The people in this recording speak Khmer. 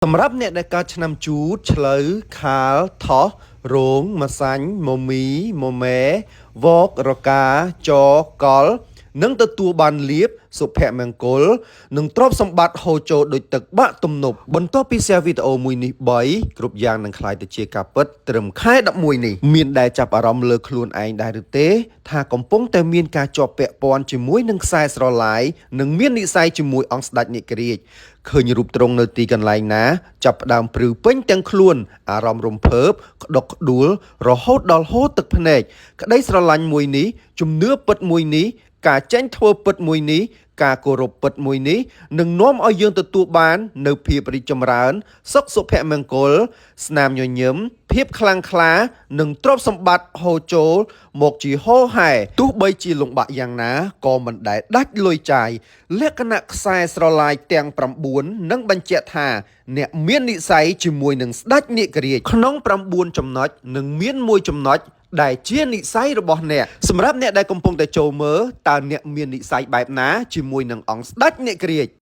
សម្រាប់អ្នកដែលកើតឆ្នាំជូតឆ្លូវខាលថោះរោងម្សាញ់មមីមមែវករកាចកលនឹងទទួលបានលៀបសុភមង្គល និងទ្រព្យសម្បត្តិហូរចូលដូចទឹកបាក់ទំនប់បន្ទាប់ពី share វីដេអូមួយនេះ3គ្រប់យ៉ាងនឹងក្លាយទៅជាការពិតត្រឹមខែ11នេះមានដែលចាប់អារម្មណ៍លើខ្លួនឯងដែរឬទេ ថាកំពុងតែមានការជាប់ពាក់ព័ន្ធជាមួយនឹងខ្សែស្រឡាយនិងមាននិស្ស័យជាមួយអង្គស្ដេចនិករាជឃើញរូបទ្រង់នៅទីកន្លែងណា ចាប់ផ្ដើមព្រឺពេញទាំងខ្លួនអារម្មណ៍រំភើបក្តុកក្តួលរហូតដល់ហូរទឹកភ្នែកក្តីស្រឡាញ់មួយនេះជំនឿពិតមួយនេះការចេញធ្វើពិតមួយនេះការគោរពពិតមួយនេះនឹងនាំឲ្យយើងទទួលបាននៅភាពរីកចម្រើន សុខសុភមង្គល ស្នាមញញឹមភាពខ្លាំងក្លា និងទ្រព្យសម្បត្តិហូរចូលមកជាហូរហែទោះបីជាលំបាកយ៉ាងណាក៏មិនដែលដាច់លុយចាយលក្ខណៈខ្សែស្រឡាយទាំង9នឹងបញ្ជាក់ថា អ្នកមាននិស្ស័យជាមួយនឹងស្ដេចនាគរាជក្នុង9ចំណុចនឹងមានមួយចំណុចដែលជានិស្ស័យរបស់អ្នកសម្រាប់អ្នកដែលកំពុងតែចូលមើលតើអ្នកមាននិស្ស័យបែបណាជាមួយនឹងអង្គស្ដេចនាគរាជ។